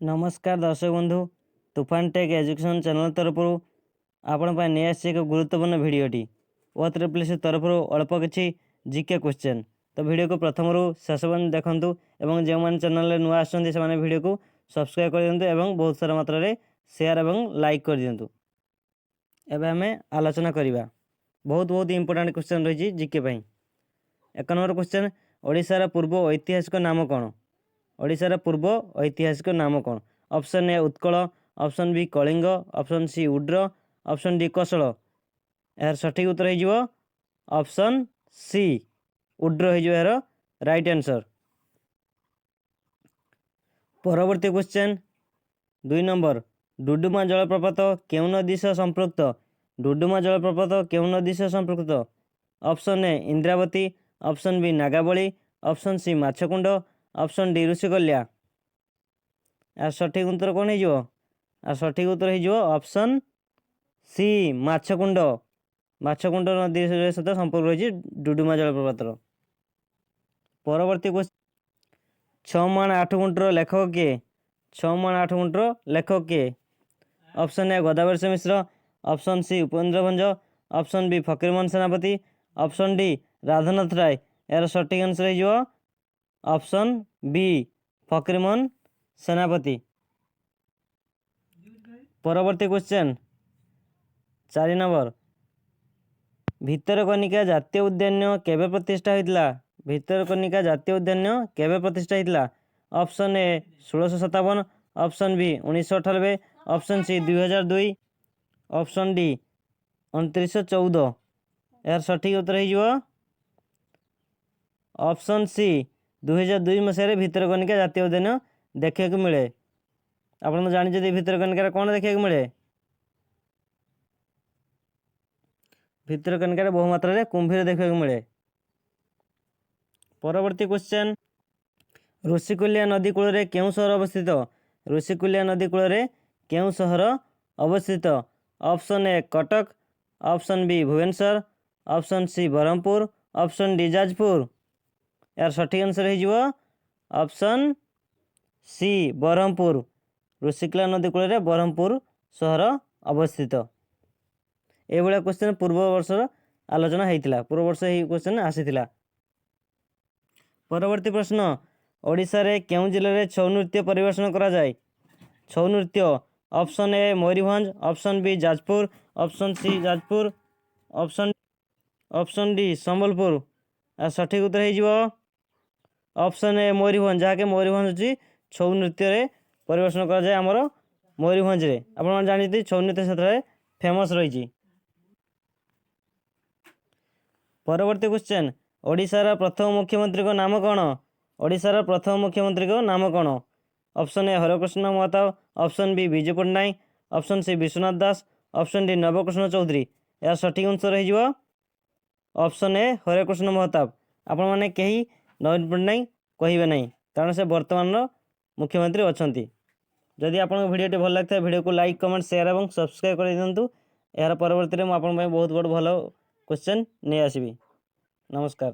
ନମସ୍କାର ଦର୍ଶକ ବନ୍ଧୁ, ତୁଫାନ ଟେକ୍ ଏଜୁକେସନ୍ ଚ୍ୟାନେଲ୍ ତରଫରୁ ଆପଣଙ୍କ ପାଇଁ ନେଇ ଆସିଛି ଏକ ଗୁରୁତ୍ୱପୂର୍ଣ୍ଣ ଭିଡ଼ିଓଟି। ଓ ତ୍ରିପଲ୍ ଏସ୍ ତରଫରୁ ଅଳ୍ପ କିଛି ଜିକେ କ୍ୱେଶ୍ଚନ୍। ତ ଭିଡ଼ିଓକୁ ପ୍ରଥମରୁ ଶେଷ ପର୍ଯ୍ୟନ୍ତ ଦେଖନ୍ତୁ ଏବଂ ଯେଉଁମାନେ ଚ୍ୟାନେଲରେ ନୂଆ ଆସୁଛନ୍ତି, ସେମାନେ ଭିଡ଼ିଓକୁ ସବସ୍କ୍ରାଇବ୍ କରିଦିଅନ୍ତୁ ଏବଂ ବହୁତ ସାରା ମାତ୍ରାରେ ସେୟାର ଏବଂ ଲାଇକ୍ କରିଦିଅନ୍ତୁ। ଏବେ ଆମେ ଆଲୋଚନା କରିବା। ବହୁତ ବହୁତ ଇମ୍ପୋର୍ଟାଣ୍ଟ କ୍ୱେଶ୍ଚନ୍ ରହିଛି ଜିକେ ପାଇଁ। 1 ନମ୍ବର କ୍ୱେଶ୍ଚନ୍, ଓଡ଼ିଶାର ପୂର୍ବ ଐତିହାସିକ ନାମ କ'ଣ? ଓଡ଼ିଶାର ପୂର୍ବ ଐତିହାସିକ ନାମ କ'ଣ? Option A Utkal, option B Kalinga, option C Udra, option D Koshal. ଏହାର ସଠିକ୍ ଉତ୍ତର ହେଇଯିବ ଅପସନ୍ ସି ଉଡ୍ର ହେଇଯିବ ଏହାର ରାଇଟ୍ ଆନ୍ସର୍। ପରବର୍ତ୍ତୀ କ୍ୱେଶ୍ଚନ୍ 2 ନମ୍ବର, ଡୁଡୁମା ଜଳପ୍ରପାତ କେଉଁ ନଦୀ ସହ ସମ୍ପୃକ୍ତ? ଡୁଡୁମା ଜଳପ୍ରପାତ କେଉଁ ନଦୀ ସହ ସମ୍ପୃକ୍ତ? Option A Indravati, option B Nagavali, option C Machkund, option D Rushikulya. ଏହାର ସଠିକ୍ ଉତ୍ତର କ'ଣ ହେଇଯିବ? ଆଉ ସଠିକ୍ ଉତ୍ତର ହେଇଯିବ ଅପସନ୍ ସି ମାଛକୁଣ୍ଡ। ମାଛକୁଣ୍ଡ ନଦୀ ସହିତ ସମ୍ପର୍କ ରହିଛି ଡୁଡୁମା ଜଳପ୍ରପାତର। ପରବର୍ତ୍ତୀ କ୍ୱେଶ୍ଚନ୍, 6 ମାଣ 8 ଗୁଣ୍ଠର ଲେଖକ କିଏ? 6 ମାଣ 8 ଗୁଣ୍ଠର ଲେଖକ କିଏ? Option A Godabarish Mishra, option C Upendra Bhanja, option B Fakirmohan Senapati, option D Radhanath ରାୟ। ଏହାର ସଠିକ୍ ଆନ୍ସର୍ ହେଇଯିବ ଅପସନ୍ ବି ଫକୀରମୋହନ ସେନାପତି। ପରବର୍ତ୍ତୀ କ୍ୱେଶ୍ଚନ୍ 4 ନମ୍ବର, ଭିତରକନିକା ଜାତୀୟ ଉଦ୍ୟାନ କେବେ ପ୍ରତିଷ୍ଠା ହୋଇଥିଲା? ଭିତରକନିକା ଜାତୀୟ ଉଦ୍ୟାନ କେବେ ପ୍ରତିଷ୍ଠା ହୋଇଥିଲା? Option A 1657, option B 1998, option C 2002, option D 2914। ଏହାର ସଠିକ୍ ଉତ୍ତର ହେଇଯିବ ଅପସନ୍ ସି 2002 ମସିହାରେ ଭିତରକନିକା ଜାତୀୟ ଉଦ୍ୟାନ ଦେଖିବାକୁ ମିଳେ। ଆପଣ ତ ଜାଣିଛନ୍ତି, ଭିତରକନିକାରେ କ'ଣ ଦେଖିବାକୁ ମିଳେ? ଭିତରକନିକାରେ ବହୁ ମାତ୍ରାରେ କୁମ୍ଭୀର ଦେଖିବାକୁ ମିଳେ। ପରବର୍ତ୍ତୀ କ୍ୱେଶ୍ଚନ୍, ଋଷିକୁଲ୍ୟା ନଦୀ କୂଳରେ କେଉଁ ସହର ଅବସ୍ଥିତ? ଋଷିକୁଲ୍ୟା ନଦୀ କୂଳରେ କେଉଁ ସହର ଅବସ୍ଥିତ? Option A Cuttack, option B Bhubaneswar, option C Brahmapur, option D Jajpur. ଏହାର ସଠିକ୍ ଆନ୍ସର୍ ହେଇଯିବ ଅପସନ୍ ସି ବ୍ରହ୍ମପୁର। ଋଷିକୁଲ୍ୟା ନଦୀ କୂଳରେ ବ୍ରହ୍ମପୁର ସହର ଅବସ୍ଥିତ। ଏଇଭଳିଆ କ୍ୱେଶ୍ଚନ୍ ପୂର୍ବ ବର୍ଷର ଆଲୋଚନା ହେଇଥିଲା। ପୂର୍ବ ବର୍ଷ ଏହି କ୍ୱେଶ୍ଚନ୍ ଆସିଥିଲା। ପରବର୍ତ୍ତୀ ପ୍ରଶ୍ନ, ଓଡ଼ିଶାରେ କେଉଁ ଜିଲ୍ଲାରେ ଛଉ ନୃତ୍ୟ ପରିବେଷଣ କରାଯାଏ? ଛଉ ନୃତ୍ୟ। Option A Mayurbhanj, option B Jajpur, option C Jajpur, option D Sambalpur. ଆଉ ସଠିକ୍ ଉତ୍ତର ହେଇଯିବ ଅପସନ୍ ଏ ମୟୂରଭଞ୍ଜ, ଯାହାକି ମୟୂରଭଞ୍ଜ ହେଉଛି ଛଉ ନୃତ୍ୟରେ ପରିବେଷଣ କରାଯାଏ ଆମର ମୟୂରଭଞ୍ଜରେ। ଆପଣମାନେ ଜାଣିଛନ୍ତି, ଛଉ ନୃତ୍ୟ ସେଥିରେ ଫେମସ୍ ରହିଛି। ପରବର୍ତ୍ତୀ କ୍ୱେଶ୍ଚନ୍, ଓଡ଼ିଶାର ପ୍ରଥମ ମୁଖ୍ୟମନ୍ତ୍ରୀଙ୍କ ନାମ କ'ଣ? ଓଡ଼ିଶାର ପ୍ରଥମ ମୁଖ୍ୟମନ୍ତ୍ରୀଙ୍କ ନାମ କ'ଣ? Option A Harekrushna Mahtab, option B Biju Patnaik, option C Vishwanath Das, option D Nabakrushna Choudhury. ଏହାର ସଠିକ୍ ଆନ୍ସର୍ ହେଇଯିବ ଅପସନ୍ ଏ ହରେକୃଷ୍ଣ ମହତାବ। ଆପଣମାନେ କେହି ନବୀନ ପଟ୍ଟନାୟକ କହିବେ ନାହିଁ, କାରଣ ସେ ବର୍ତ୍ତମାନର ମୁଖ୍ୟମନ୍ତ୍ରୀ ଅଛନ୍ତି। ଯଦି ଆପଣଙ୍କ ଭିଡ଼ିଓଟି ଭଲ ଲାଗିଥାଏ, ଭିଡ଼ିଓକୁ ଲାଇକ୍, କମେଣ୍ଟ, ସେୟାର ଏବଂ ସବସ୍କ୍ରାଇବ୍ କରିଦିଅନ୍ତୁ। ଏହାର ପରବର୍ତ୍ତୀରେ ମୁଁ ଆପଣଙ୍କ ପାଇଁ ବହୁତ ବହୁତ ଭଲ କ୍ୱେଶ୍ଚନ୍ ନେଇ ଆସିବି। ନମସ୍କାର।